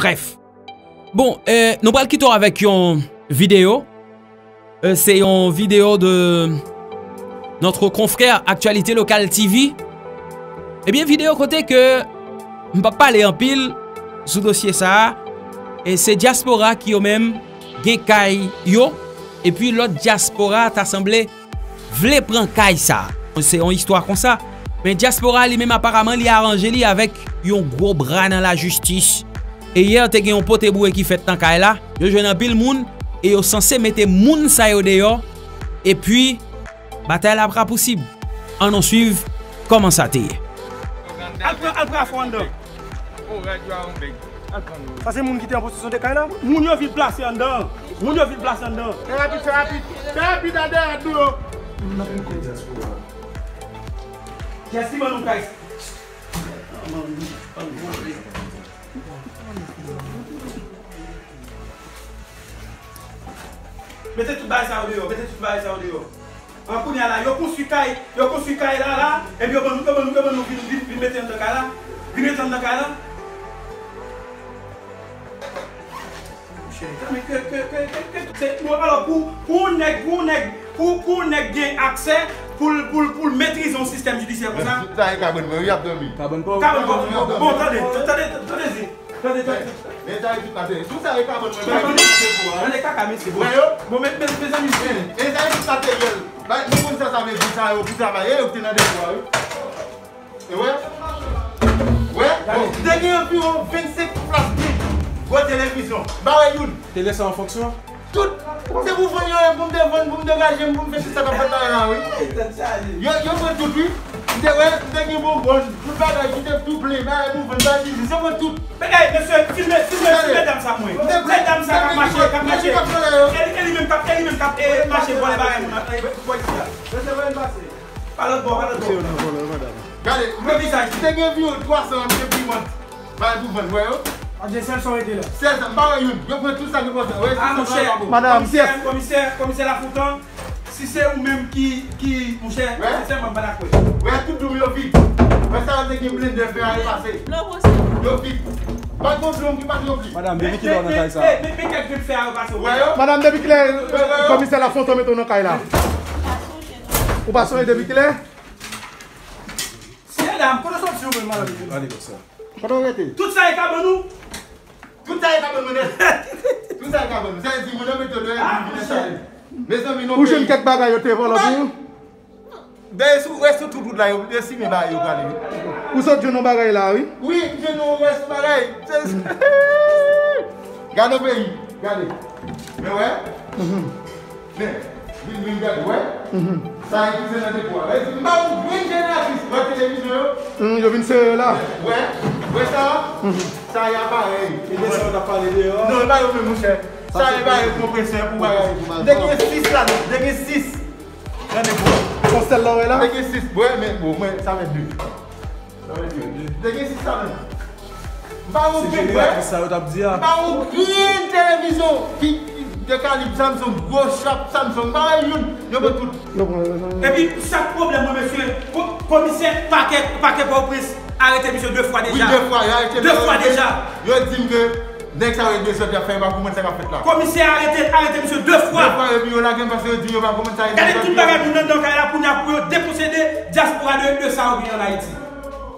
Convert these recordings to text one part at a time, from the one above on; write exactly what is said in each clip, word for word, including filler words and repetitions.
Bref. Bon, euh, nou pral kite w avèk yon videyo. Euh, se yon videyo de notre confrère Actualité Locale T V. Ebyen, videyo kote ke m p ap pale anpil sou dosye sa a. E se dyaspora ki yo menm gen kay yo. Epi lòt dyaspora ta sanble vle pran kay sa. Se yon istwa konsa. Men dyaspora li menm aparaman li aranje li avèk yon gwo bra nan lajistis. E yè te gen yon pote boure ki fèt nan kay la. Yo jwenn anpil moun e yo sanse mete moun sa yo deyò. Epi batay la ap rapousib. Ann nou swiv kòman sa te ye. Al pran, al pran afon anndan. Sa se moun ki te an posesyon de kay la? Moun yo vin plase anndan. Moun yo vin plase anndan. Fè rapid, fè rapid. Fè rapid, al dèyè, al dèyè. Kiyès ki ban nou kay? Mete tout bagay sa yo deyò, mete tout bagay sa yo deyò. An kounye a la, yo konstwi kay, yo konstwi kay la, la, epi yo ban nou, yo ban nou, yo ban nou vin, vin, vin mete anndan kay la. Vin mete anndan kay la. Monchè, men ke, ke, ke, ke, ke, se, bon, alò, pou, pou yon nèg, pou yon nèg, pou, pou yon nèg gen aksè pou l, pou l, pou l metrize yon sistèm jidisyè konsa. Sa e kabann mwen, wi, ap dòmi. Kabann pa w. Kabann pa w. Bon, tande, tande, tande, tande, tande. Men sa e tout materyèl. Tout sa e kabann mwen, ba yo tout materyèl. Tande kaka, mesye, bon. Bon, men, men, mezanmi, men sa e tout materyèl. Ba, nou konn sa sa vle di, sa yo, pou travayè yo ki te nan depo a, wi. E wè? Wè? Bon, te gen anviwon vennsenk plas bib, gwo televizyon. Ba wè youn. Tele sa an fonksyon? Tout. Se pou vann yo, e pou m te vann, pou m degaje m, pou m fè tout sa k ap fèt la, la, wi. Yo, yo pran tout, wi. M te wè, m te gen bonbòn, tout bagay ki te tou plen, bagay pou vann, bagay ki jis, yo pran tout. Men, ey, mesye, filme, filme, filme dam sa mwen. Se dam sa k ap mache, k ap mache. E li, e li menm k ap, e li menm k ap, e, mache vòlè bagay moun, e, bò isi a. Mesye, voye m pase. Pa lòt bò, pa lòt bò. Mesye yo nan vòlè, madam. Gade, mwen vizaj li. Te gen anviwon twa san enprimant. Bagay pou vann, wè yo. Ak de sèl sa w rete la. Sèl sa, m pa wè youn. Yo pran tout sa ki enpòtan. Wè, ah, monchè, komisè, komisè, komisè Lafontan, si se ou menm ki, ki, monchè, sensèman, m pa dakò. Wè, tout dloum yo vid. Wè, sa yo te gen blendè fè a repase. Yo vid. Pa t gen dloum ki pa t gen pli. Madam, depi kilè w nan kay sa? Men, men, men kèk grenn fè a repase. Wè yo. Madam, depi kilè komisè Lafontan mete w nan kay la? Ou pa sonje depi kilè? Mesye dam, kote w soti ou menm, madanm? Ale konsa. Kote w rete? Tout sa e kabann ou? Tout sa e kabann mwen nèt. Tout sa e kabann mwen. Sa vle di moun nan mete w deyò epi vin enstale. Mezanmi, non. Ou jwenn kèk bagay yo te vòlò pou ou? Dayè, sou, wè sou tout wout la, yo, yo simen bagay yo prale, wi. Ou sot jwenn yon bagay la, wi? Wi, m jwenn yon rès bagay. Gade yon peyi, gade. Men wè. Men, vin, vin gade, wè. Sa e ki se nan depo a. Wè, m ba ou grenn jeneratris, wè televizyon yo. Yo vin sere yo la. Wè, wè sa. Sa e aparèy. E de sa yo t ap pale deyò. Non, e pa yo menm, monchè. Sa e aparèy konpresè pou bagay. M te gen sis la, m te gen sis. Nan depo a. Yon sèl la w wè la? M te gen sis, wè, men bon, mwen, sa fè de. Te gen sis sa menm. M pa yon grenn, wè. Sa yo t ap di a. M pa yon grenn televizyon ki, ki de kalib Samsung, gwo chap Samsung. M pa wè youn. Yo pran tout. Yo pran, yo pran. Epi, sa k pwoblèm mwen, mesye, ko-, komisè pakè, pakè Pòtoprens arete misye de fwa deja. Wi, de fwa, yo arete l. De fwa deja. Yo di m ke nèg sa yo e dezòd y ap fè, yo pa konprann sa k ap fèt la. Komisè arete, arete misye de fwa. De fwa, epi yo lage m paske yo di yo pa konprann sa e dezòd. Gade tout bagay moun nan, nan kay la, kounye a pou yo deposede dyaspora de, de sa yo gen ann Ayiti.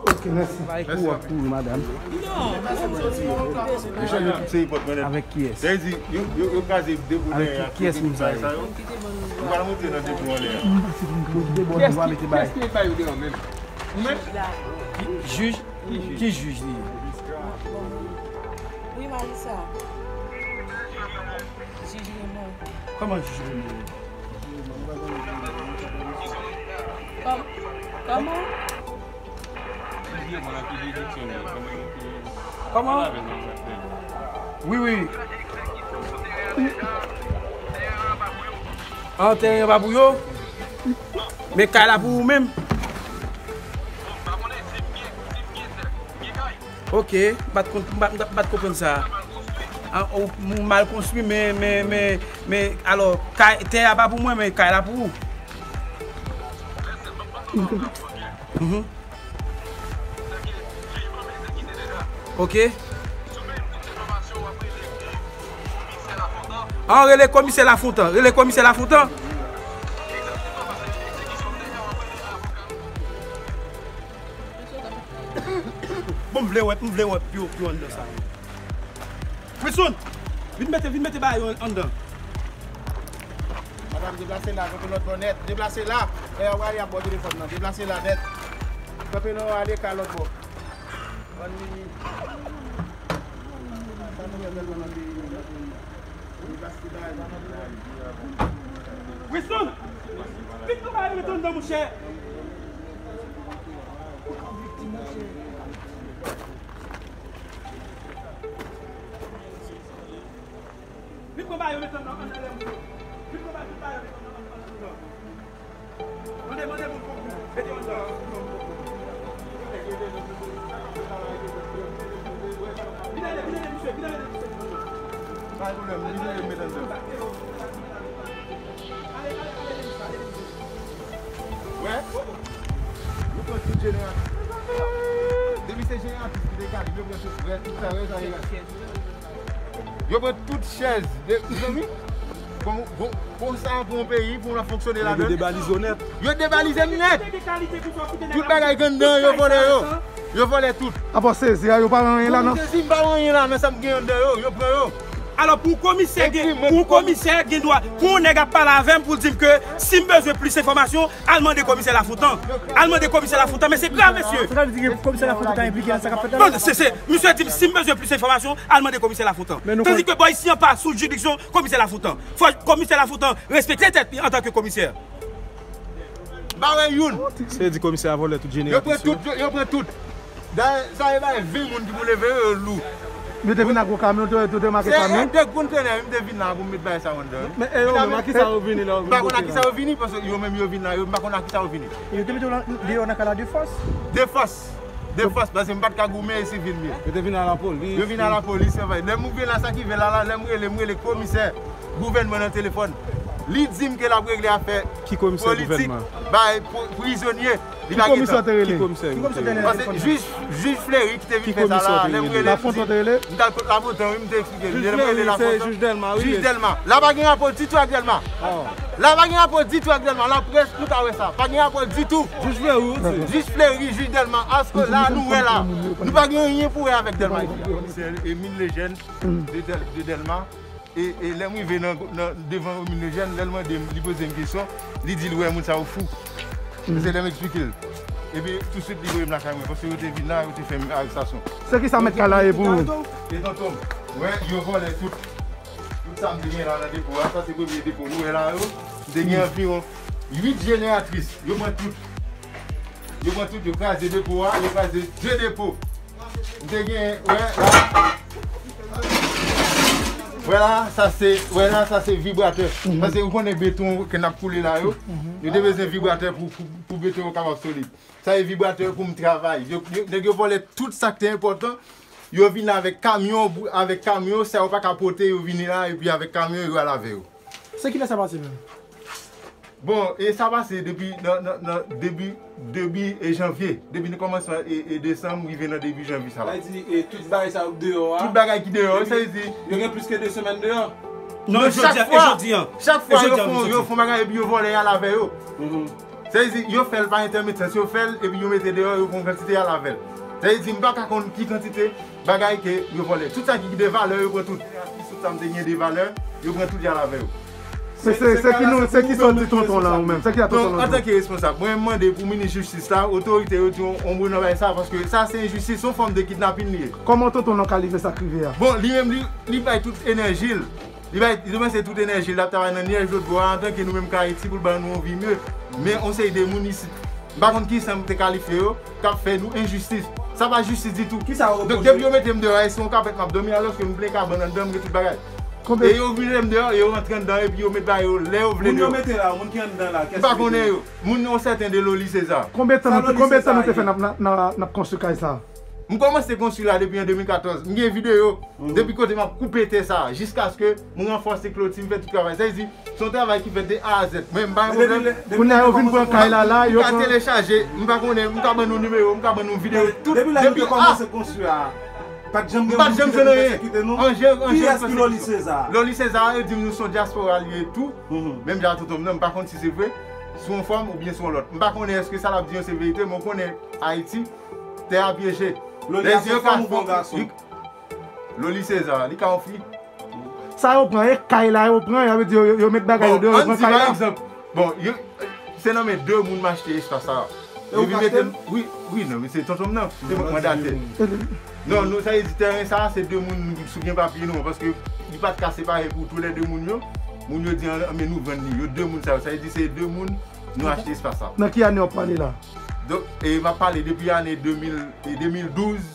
Ok, mèsi. Bay kou ap pou ou, madanm. Non. Mesye, yo tout se ipòt mwen nèt. Avèk kiyès? Sa vle di, yo, yo, yo kraze depo dèyè a, tout bagay sa yo. Ou pral monte nan depo anlè a. Kiyès ki, kiyès ki met bagay yo deyò menm? Ou menm? Jij? Ki jij? Ki jij li ye? Wi, majistra. Jij Raymond. Kòman jij Raymond? Kòm-, kòman? Kòman? Wi, wi. An, teren an pa pou yo? Men kay la pou ou menm? Ok, m pa t konn, m pa, m pa t konprann sa. An, ou, ou mal konstwi, men, men, men, men, alò, kay, tè a pa pou mwen, men kay la pou ou. Mhm. Ok. An rele komisè Lafontan, rele komisè Lafontan. Bon, m vle wè, m vle wè pyo, pyo anndan sa. Wilson, vin mete, vin mete bagay yo anndan. Madanm, deplase la, kanpe lòt bò nèt. Deplase la. Lè y ap pale, y ap ba w telefòn nan. Deplase la nèt. Kanpe nan ale ka lòt bò. Ann vini. Sa nou fè tèlman nan peyi nou, nan peyi a. Deplase la, deplase la. Wilson! Vin pran bagay yo mete anndan, monchè! Vin pran bagay yo mete anndan, anndan lè, monchè. Vin pran bagay, tout bagay yo mete anndan, anndan, anndan. Mande, mande moun pou mete anndan. Vin ale, vin ale, misye, vin ale, misye. Pa gen pwoblèm, vin ale, mete anndan. Wè? Yo pran tout jeneratris. Depi se jeneratris ki te kalib, yo pran tout, wè, tout sa, wè, sa, wè. Yo pran tout chèz. De, mezanmi, kon, kon, konsa pou yon peyi, pou nou fonksyone ladan. Yo debalize nèt. Yo debalize nèt. Tout bagay ki anndan, yo vòlè yo. Yo vòlè tout. Apa sezi a, yo pa gen anyen la, non? Sezi, m pa gen anyen la, nan sa m gen anndan yo, yo pran yo. Alò, pou komisè gen, pou komisè gen dwa, pou yon nèg ap pale avè m pou l di m ke si m bezwen plis enfòmasyon, al mande komisè Lafontan. Al mande komisè Lafontan, men se grav, mesye. Sa vle di ke komisè Lafontan ta enplike nan sa k ap fèt la? Non, se, se, misye di m, si m bezwen plis enfòmasyon, al mande komisè Lafontan. Tandi ke bò isi an pa sou jiridiksyon komisè Lafontan. Fò komisè Lafontan respekte tèt li antanke komisè. M pa wè youn. Se di komisè a vòlè tout jeneratris yo. Yo pran tout, yo, yo pran tout. Dayè, sa e bay ven moun ki pou leve yo, yo lou. Yo te vin ak gwo kamyon, yo te, yo te make kamyon. Se de gwo kontènè, m te vin la pou m met bagay sa yo anndan, wi. Men, e yo menm, a kisa yo vini la? M pa konn a kisa yo vini, paske yo menm yo vin la, yo, m pa konn a kisa yo vini. Yo te mete yo deyò nan kay la de fòs? De fòs. De fòs, paske m pa t ka goumen e sivil m ye. Yo te vin a lapolis. Yo vin a lapolis, se vre. Lè m rive la, sa ki rive la, la, lè m rele, m rele komisè gouvènman nan telefòn. Li di m ke l ap regle afè politik, bay prizonye. Ki komisè te rele? Ki komisè? Paske jij, jij Fleury ki te vin fè sa la, lè m rele, m t al kot Lafontan, wi, m te eksplike l. Lè m rele Lafontan, jij Dèlma, wi. Jij Dèlma. La pa gen rapò ditou ak Dèlma. La pa gen rapò ditou ak Dèlma. Laprès, nou ka wè sa. Pa gen rapò ditou. Jij Fleury, wi, wi. Jij Fleury, jij Dèlma. Aske la, nou wè la. Nou pa gen anyen pou wè avèk Dèlma. Komisè Emile Lejeune de Dèl-, de Dèlma. E, e lè m rive nan, nan, devan Emile Lejeune, lè l mande m, li poze m kesyon, li di l wè moun sa yo fou. Se lè m eksplike l. Epi, tousuit, li voye m lakay mwen, paske yo te vin la, yo te fè m arestasyon. Se kisa mèt kay la ye pou ou? E tonton m, wè, yo vòlè tout. Tout sa m te gen la nan depo a, sa se premye depo nou wè la yo. M te gen anviwon uit jeneratris, yo pran tout. Yo pran tout, yo kraze depo a, yo kraze de depo. M te gen, wè la. Wè la, sa se, wè la, sa se vibratè. Paske ou konnen beton ke n ap koule la yo. Yo te bezwen vibratè pou, pou, pou beton yo kapab solid. Sa se vibratè pou m travay. Yo, yo, nèg yo vòlè tout sa k te enpòtan. Yo vin avèk kamyon, avèk kamyon, sa yo pa ka pote, yo vini la, epi avèk kamyon, yo al avè yo. Se kilè sa pase menm? Bon, e sa pase depi nan, nan, nan debi, debi, e, janvye. Depi nan kòmansman, e, e, desanm, rive nan debi janvye sa la. Sa vle di, e, tout bagay sa yo deyò a. Tout bagay ki deyò, sa vle di. Yo gen plis ke de semèn deyò. Non, chak fwa, chak fwa yo fon, yo fon bagay epi yo vòlè y al avè yo. Sa vle di, yo fè l pa entèmedyè, yo fè l epi yo mete deyò, yo pran kantite y al avè l. Sa vle di, m pa ka konn ki kantite bagay ke yo vòlè. Tout sa ki de valè, yo pran tout. Tout sa m te gen de valè, yo pran tout y al avè yo. Se, se, se ki nou, se ki sa w di tonton la ou menm? Se ki sa tonton la di? Non, antanke responsab, mwen m mande pou minis jistis la, otorite yo di yon, yon mo nan bagay sa, paske sa se enjistis, se yon fòm de kidnapin li ye. Kòman tonton nan kalifye sa k rive a? Bon, li menm li, li bay tout enèji l. Li bay, li depanse tout enèji l, l ap travay nan nyèj lòt bò a, antanke nou menm k Ayiti pou l ban nou yon vi mye. Men yon seri de moun isit, m pa konn ki san m te kalifye yo, k ap fè nou enjistis. Sa pa jistis ditou. Kisa yo reproche? Donk, depi yo mete m deyò a, e se yon kapèt m ap dòmi, alòske m plen kabann anndan, m gen tout bagay. E yo mete m deyò, e yo rantre anndan, epi yo met bagay yo lè yo vle deyò. Moun yo mete la, moun ki anndan la, kiyès ki mete yo? M pa konnen yo. Moun yo sèten de Loli Seza. Konbyen tan nou te, konbyen tan nou te fè n ap, n ap, n ap, n ap konstwi kay sa a? M kòmanse konstwi la depi an de mil katòz. M gen videyo depi kote m ap koupe tè sa a, jiskaske m ranfòse kloti, m fè tout travay. Sa vle di, se yon travay ki fèt de A a Z. Men m pa gen pwoblèm. Kounye a yo vin pran kay la, la, yo pran. M ka telechaje, m pa konnen, m ka ban nou nimewo, m ka ban nou videyo, tout depi A. Depi lè nou te kòmanse konstwi a, Pa t janm gen moun ki te vin pèsekite nou? Anje, anje. Kiyès ki Loli César? Loli César, yo di m nou se yon dyaspora li ye tou. Menm jan ak tonton m nan, m pa konn si se vre, sou yon fòm oubyen sou yon lòt. M pa konnen èske sa l ap di yo se verite, men w konnen Ayiti, tè a pyeje. Loli a se fanm ou bon gason? Loli César, li ka yon fi. Sa yo pran, e kay la yo pran, yo vle di yo, yo, yo met bagay yo deyò, yo pran kay la. Bon, ann di pa egzanp, bon, yo, se nan men de moun m achte espas sa a. Yo vin mete m, wi, wi, non, men se tonton m nan, se mwen k mandate. Non, nou, sa vle di tèren sa a, se de moun sou gen papye nou, paske li pa t ka separe pou toulède moun yo. Moun yo di, an, men nou vann li. Yo de moun sa yo, sa vle di se de moun nou achte espas sa. Nan ki ane w ap pale la? Donk, e, m ap pale depi ane de mil, e, de mil douz,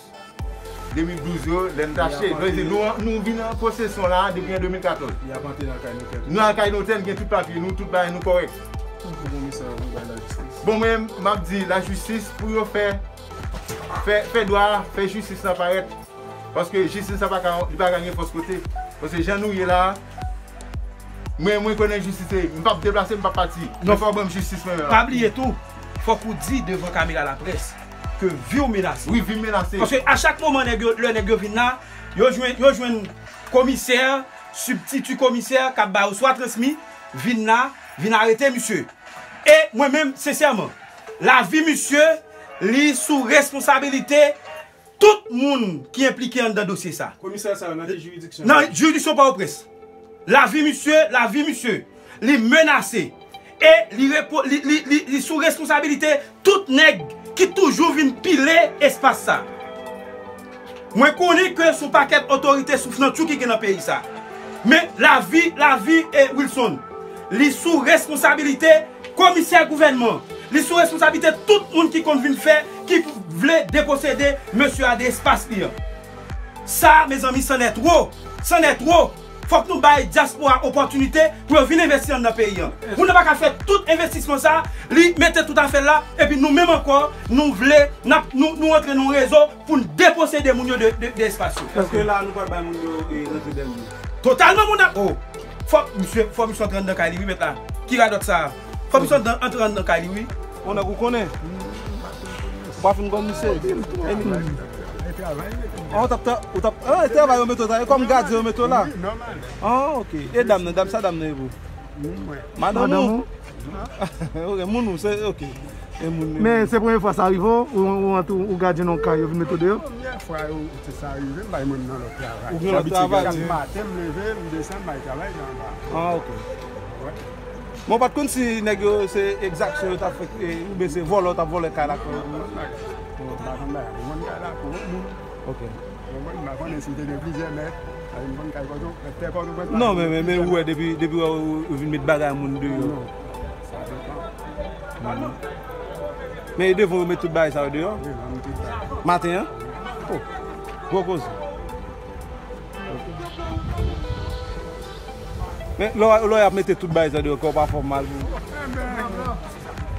de mil douz yo, lè n t achte. Donk, se nou, nou vin an posesyon la depi an de mil katòz. Y ap antre nan kay notè tou. Nou nan kay notè, n gen tout papye nou, tout bagay nou kòrèk. Pou komisè yo, pou bay lajistis. Bon, mwen, m ap di lajistis pou yo fè, fè, fè dwa, fè jistis la parèt. Paske jistis la pa ka, li pa ka gen fòs kote. Paske jan nou ye la, mwen, mwen kwè nan jistis, e m p ap deplase, m p ap pati. Men fò w ban m jistis mwen menm. Pa bliye tou, fòk ou di devan kamera laprès ke vi w menase. Wi, vi m menase. Paske a chak moman nèg yo, lè nèg yo vin la, yo jwenn, yo jwenn komisè, sibtiti komisè k ap ba yo swa transmi, vin la, vin arete misye. E mwen menm, sensèman, lavi misye, li sou responsabilite tout moun ki enplike anndan dosye sa. Komisè sa yo nan ki jiridiksyon? Nan jiridiksyon Pòtoprens. Lavi misye, lavi misye, li menase. E li repo-, li, li, li, li sou responsabilite tout nèg ki toujou vin pile espas sa. Mwen konnen ke se yon pakèt otorite soufnantchou ki gen nan peyi sa. Men lavi, lavi, e Wilson, li sou responsabilite komisè gouvènman. Li sou responsabilite tout moun ki konn vin fè, ki vle deposede mesye a de espas li an. Sa, mezanmi, c'en est trop. C'en est trop. Fòk nou bay dyaspora opòtinite pou yo vin envesti anndan peyi an. Moun nan pa ka fè tout envestisman sa, li mete tout afè l la, epi nou menm ankò, nou vle, n ap, nou, nou antre nan yon rezo pou n deposede moun yo de, de, de espas yo. Èske la nou pral bay moun yo, e, rantre dèyè moun? Totalman, moun nan, oh, fòk misye, fòk misye antre anndan kay li, wi, mèt la. Ki radòt sa a? Fòk misye antre, antre anndan kay li, wi. Monchè, ou konnen? Ou pa fin konn misye? Ah, ou t ap, ou t ap, ah, e travay yo mete w la, e kòm gadyen yo mete w la? Wi, nòmal. Ah, ok. E dam nan, dam sa, dam nan e pou? Madanm ou? Ok, moun ou, se, ok. E moun li. Men se premye fwa sa rive w, ou, ou, ou, ou gadyen nan yon kay, yo vin mete w deyò? Premye fwa yo, se sa rive m, bay mwen nan lòt travay. Ou gen lòt travay? Chak maten, m leve, m desann, m al travay nan anba. Ah, ok. Wè. Men w pa t konn si nèg yo se egzaksyon yo t ap fè, e, oubyen se vòlè yo t ap vòlè kay la pou yo? M pa konn bagay, m vann kay la pou yon moun. Ok. Bon, mwen, m pa konnen si te gen plizyè mèt, ale m konn kay Pòtoprens, tè Pòtoprens la. Non, men, men, men ou wè depi, depi wè ou, ou vin met bagay moun deyò. Non. Sa depan. Men e devan ou met tout bagay sa yo deyò? Devan m tout bagay. Maten an? Oh, gwo koze. Men lè w, lè w ap mete tout bagay sa deyò, kè w pa fè w mal pou ou? Enben,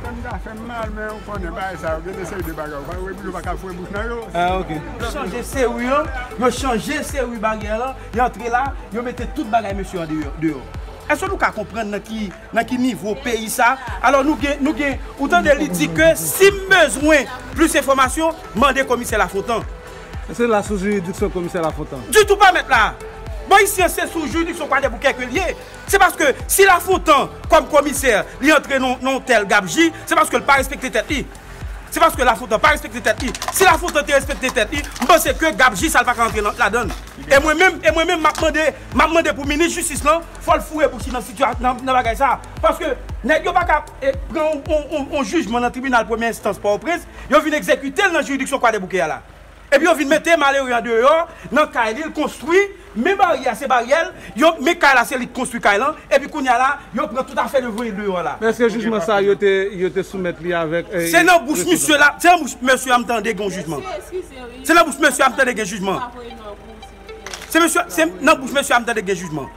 kè m ta fè m mal, men ou konnen bagay sa yo, gen de seri de bagay, ou pa, ou pa ka foure bouch nan yo. Ah, ok. Yo chanje seri an, yo chanje seri baryè an, yo antre la, yo mete tout bagay mesye an deyò, deyò. Èske nou ka konprann nan ki, nan ki nivo peyi sa? Alò nou gen, nou gen, ou tande li di ke si m bezwen plis enfòmasyon, mande komisè Lafontan. Se la sou jiridiksyon komisè Lafontan? Ditou pa mèt la. Bon, isi an se sou jiridiksyon Kwadèboukè ke l ye. Se paske si Lafontan, kòm komisè, li antre nan, nan yon tèl gabji, se paske l pa respekte tèt li. Se paske Lafontan pa respekte tèt li. Si Lafontan te respekte tèt li, m panse ke gabji sa l pa ka antre nan, ladan l. E mwen menm, e mwen menm, m ap mande, m ap mande pou minis jistis lan, fò l foure bouch li nan sitiyasyon, nan, nan bagay sa. Paske nèg yo pa ka, e, pran yon, yon, yon, yon jijman nan tribinal premyè enstans Pòtoprens, yo vin egzekite l nan jiridiksyon Kwadèboukè a la. Epi yo vin mete malere an deyò, nan kay li, l konstwi, men baryè a se baryè l, yo, men kay la se li k konstwi kay lan, epi kounye a la, yo pran tout afè l yo voye l deyò la. Men èske jijman sa a yo te, yo te soumèt li avèk, e... Se nan bouch misye la, se nan bouch mesye a m tande gen yon jijman. Se nan bouch mesye a m tande gen jijman. Se mesye, se nan bouch mesye a m tande gen jijman.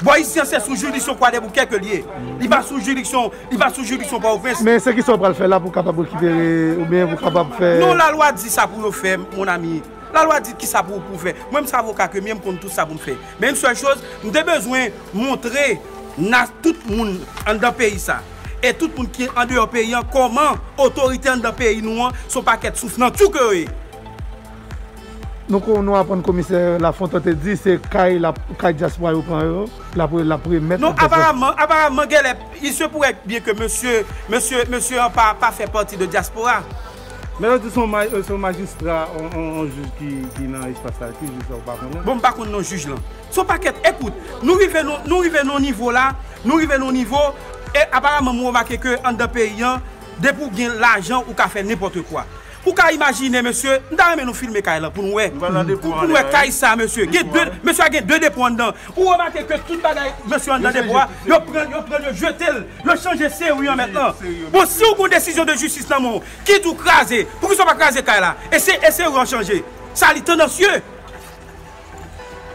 Bò isi an se sou jiridiksyon Kwadèboukè ke l ye. Li pa sou jiridiksyon, li pa sou jiridiksyon Pòtoprens. Men se kisa w pral fè la pou w kapab rekipere oubyen pou w kapab fè... Non, lalwa di sa pou yo fè, mon ami. Lalwa di kisa pou, pou w fè. Mwen, m se avoka ke m ye, m konn tout sa pou m fè. Men yon sèl choz, m te bezwen montre nan tout moun anndan peyi sa e tout moun ki andeyò peyi an kòman otorite anndan peyi nou an se yon pakèt soufnantchou ke yo ye. Nou ko-, nou aprann komisè Lafontant te di se kay la, kay dyaspora yo pran yo, l ap, l ap remèt. Non, dyaspora. Aparaman, aparaman, genlè, il se pourrait bien que mesye, mesye, mesye an pa, pa fè pati de dyaspora. Men yo di se yon ma-, se yon majistra, yon, yon, yon jij ki, ki nan espas la, ki jij sa ou pa konnen? Bon, m pa konn non jij lan. Se yon pakèt, ekout, nou rive nan, nou rive nan nivo la, nou rive nan nivo, e aparaman m remake ke anndan peyi an, depi w gen lajan, ou ka fè nenpòt kwa. Ou ka imajine, mesye, m ta renmen nou filme kay lan pou nou wè. Pou, pou nou wè kay sa, mesye. Gen de, mesye a gen de depo anndan. Ou remake ke tout bagay, mesye, anndan depo a, yo pran, yo pran, yo jete l, yo chanje seri an mentnan. Bon, si w gen yon desizyon de jistis nan men w, kit ou kraze, poukisa w pa kraze kay la? E se, e seri an chanje. Sa li tandansye.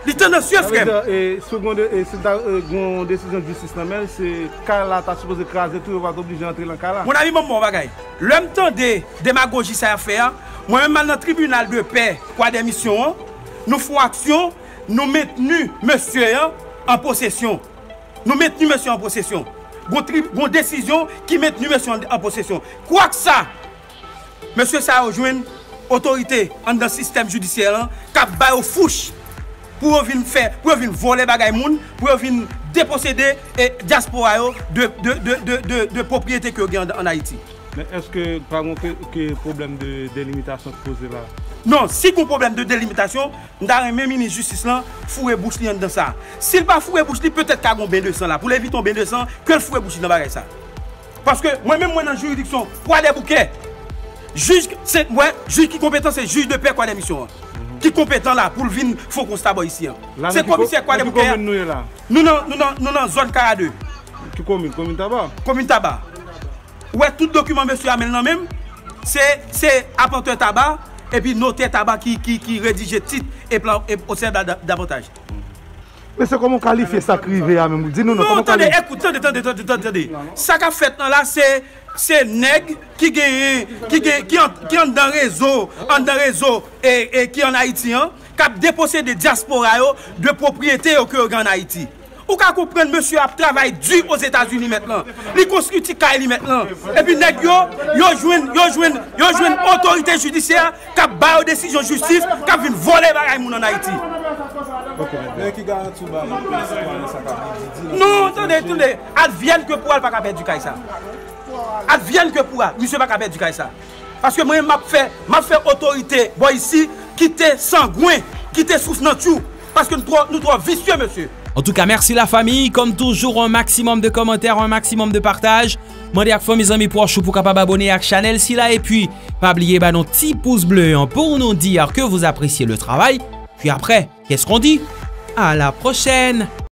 Li tandansye, frè m. Sa vle di, e, si w gen de, e, si ta, e, gen yon desizyon jistis nan men l, se kay la ta sipoze kraze tou, yo pa t oblije antre nan kay la. Mon ami, ban m ba w bagay. Lè m tande demagoji sa y ap fè a, mwen menm m al nan tribinal de pè, Kwadèmisyon an, nou fè yon aksyon, nou mentni mesye an an posesyon. Nou mentni mesye an an posesyon. Gon tri-, gon desizyon ki mentni mesye an an posesyon. Kwak sa, mesye sa yo jwenn otorite anndan sistèm jidisyè an k ap ba yo fouch pou yo vin fè, pou yo vin vòlè bagay moun, pou yo vin deposede, e, dyaspora yo de, de, de pwopriyete ke yo gen an, an Ayiti. Men èske pa gon ke, ke pwoblèm de delimitasyon k poze la? Non, si gon pwoblèm de delimitasyon, m ta renmen minis jistis lan foure bouch li anndan sa. Si l pa foure bouch li, petèt ka gon ben de san la. Pou l evite yon ben de san, ke l foure bouch li nan bagay sa. Paske mwen menm mwen nan jiridiksyon Kwadèboukè. Jij, se, mwen, jij ki konpetan, se jij de pè Kwadèmisyon an. Ki konpetan la pou l vin fè yon konsta bò isi an. Se komisè Kwadèboukè a. Nou nan, nou nan, nou nan zòn Karado. Ki komin? Komin Taba? Komin Taba. Ou wè tout dokiman mesye a men l nan men m, se, se apantè Taba, epi notè Taba ki, ki, ki redije tit e plan, e osè da, da, davantaj. Mesye, kòman w kalifye sa k rive a menm? Di nou non, kòman w kalifye? Non, tande, ekout, tande, tande, tande, tande, tande. Sa k ap fèt lan la, se, se nèg ki genyen, ki gen, ki an, ki anndan rezo, anndan rezo, e, e ki ann Ayiti an, k ap deposede dyaspora yo de pwopriyete yo ke yo gen ann Ayiti. Ou ka konprann mesye ap travay di Ozetazini mentnan. Li konstwi ti kay li mentnan. Epi nèg yo, yo jwenn, yo jwenn, yo jwenn otorite jidisyè k ap ba yo desizyon jistis, k ap vin vòlè bagay moun ann Ayiti. Men ki garanti w ba yon sitwayen sa k ap di, di nan... Non, tande, tande. Advienne que pourra, l pa ka pèdi kay sa. Advienne que pourra, misye pa ka pèdi kay sa. Paske mwen, m ap fè, m ap fè otorite bò isi kite sangwen, kite souf nan tchou. Paske nou twò, nou twò visye, mesye. En tout cas, merci la famille. Comme toujours, un maximum de commentaires, un maximum de partage. Mande ak fanmi, zanmi, pwòch ou pou kapab abone ak chanèl sila. Epi, pa bliye ba nou ti pous ble an pou nou di ke vous appréciez le travail. Puis après, qu'est-ce qu'on dit? À la prochaine!